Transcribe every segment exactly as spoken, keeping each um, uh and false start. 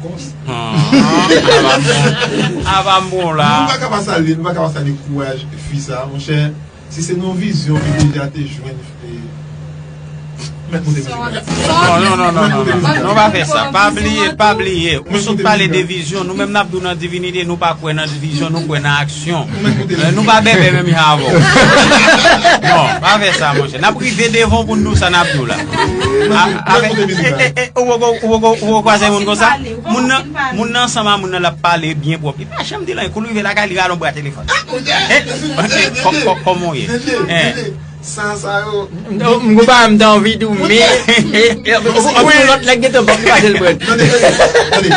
Kons. Ah, aba bon. Aba bon la. Nou pa ka pa salye, nou pa ka pa salye kouraj fi sa, monchè. Si se nan vizyon ke deja te jwenn, eh, mèt moute mizik la. Non, non, non, non, non, non. Non, pa fè sa. Pa bliye, pa bliye. Ou sot pale de vizyon. Nou menm n ap di w nan divinite, nou pa kwè nan vizyon, nou kwè nan aksyon. Eh, nou pa bèbè menm jan avè w. Non, pa fè sa, monchè. N ap rive devan w pou n di w sa n ap di w la. A, avèk, eh, eh, eh, ou poko, ou poko, ou poko kwaze moun konsa? Moun nan, moun nan ansanm a moun nan l ap pale byen pwòp. Li pa janm di l anyen. Kou l rive lakay, li rale yon bra telefòn. Eh, eh, kò-, kò-, kòman w ye? Eh. Sa, sa yo. M gon bagay m t anvi di w, men, eh, eh, eh, ou, ou, ou, lòt nèg gentan pòp li pase l pran. Tande, tande, tande.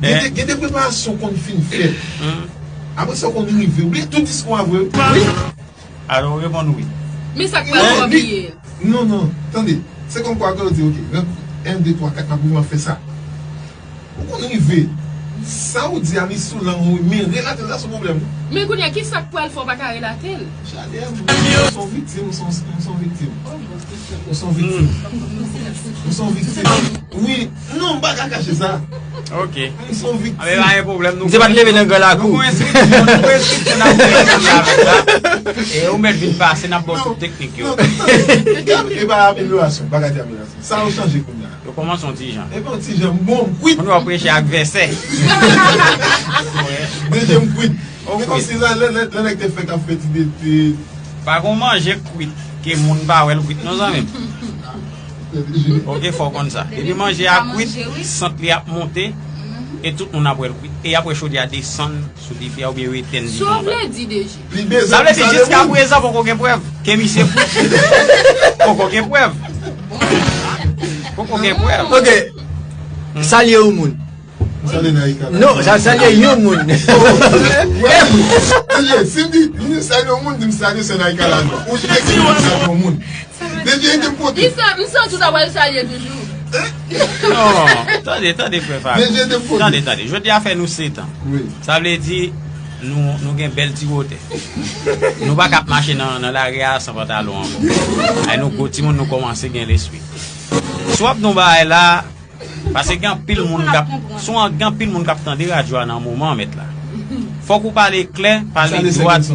Gen de, gen de preparasyon konn fin fèt. Apre sa, w konn rive. Ou bliye tout diskou a vre. Wi. Alò, w reponn wi. Men sa k pral fè w bliye? Non, non, tande. Se kòmkwa ke w di, ok, rank en, de, twa, kat, m ap rive, m ap fè sa. Ou konn rive. Sa w di a, li sou lang ou, men relate l la sou pwoblèm. Men kounye a, ki sa k pral fè w pa ka relate l? Chadè, m se yon viktim, m se yon, m se yon viktim. M se yon viktim. M se yon viktim. Wi, non, m pa ka kache sa. Ok. M se yon viktim. Anben, pa gen pwoblèm, nou... Misye pa t leve nan gran lakou. Nou gon enskripsyon, nou gon enskripsyon n ap fè ansanm avèk la. E ou mèt vin pase, n ap ba w tout teknik yo. Non, non, e pa amelyorasyon, bagay de amelyorasyon. Sa yo chanje kounye a. Yo kòmanse yon ti jan. E pa yon ti jan, m bon, m kwit. Moun yo ap preche ak vèsè. Deje m kwit. Se kòmsi la, lè, lè, lè nèg te fèk ap fè ti de, de... Pa gon manje kwit ke moun pa wè l kwit non, zanmi m. Ok, fò w konn sa. Depi manje a kwit, sant li ap monte, e tout moun ap wè l kwit. E y ap wè chodyè a desann sou dife a oubyen yo etèn dife an. Sa w vle di, D J? Sa vle di, jiska prezan, poko gen prèv ke misye kwit. Poko gen prèv. Poko gen prèv. Ok. Salye yon moun. M salye Naïka la. Non, sa salye yon moun. Wè, si m di, m salye yon moun, di m salye sè Naïka la. Ou jije ki m salye yon moun. Depi ede m pote. M san, m santi w ta pral salye toujou. Non, tande, tande, frè Fabi. Depi ede m pote. Tande, tande. Jodi a fè nou sèt an. Wi. Sa vle di, nou, nou gen bèl ti wotè. Nou pa ka ap mache nan, nan lari a san pantalon ankò. Ay, nou gwo timoun, nou kòmanse gen lespri. Si w ap di yon bagay la, paske gen anpil moun k ap, si w gen anpil moun k ap tande radyo a nan moman an, mèt la. Fòk ou pale klè, pale dwat.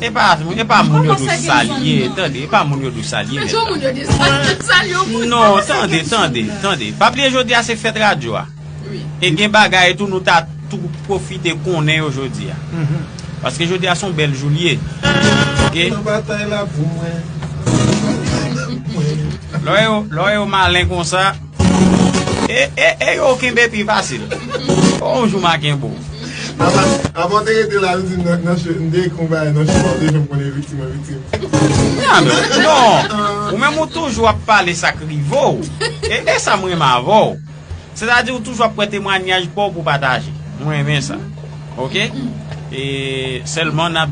E pa, e pa moun yo dwe salye, tande, e pa moun yo dwe salye, mèt la. Non, tande, tande, tande. Pa bliye jodi a se fèt radyo a. E gen bagay tou nou ta tou pwofite konnen yo jodi a. Paske jodi a se yon bèl jou l ye. Ok? Nan batay la pou mwen. Lè w wè yo, lè w wè yo malen konsa, e, e, e yo kenbe pi fasil. Yon jou m a kenbe w. Avan, avan w te rete la, nou di nan, nan che-, m te ekri yon bagay nan chema, w te fè m konnen viktim an viktim. Non, non. Ou menm ou toujou ap pale sa k rive w. E, e sa m renmen avè w. Sètadi ou toujou ap pran temwanyaj pa w pou pataje. Mwen renmen sa. Ok? E sèlman n ap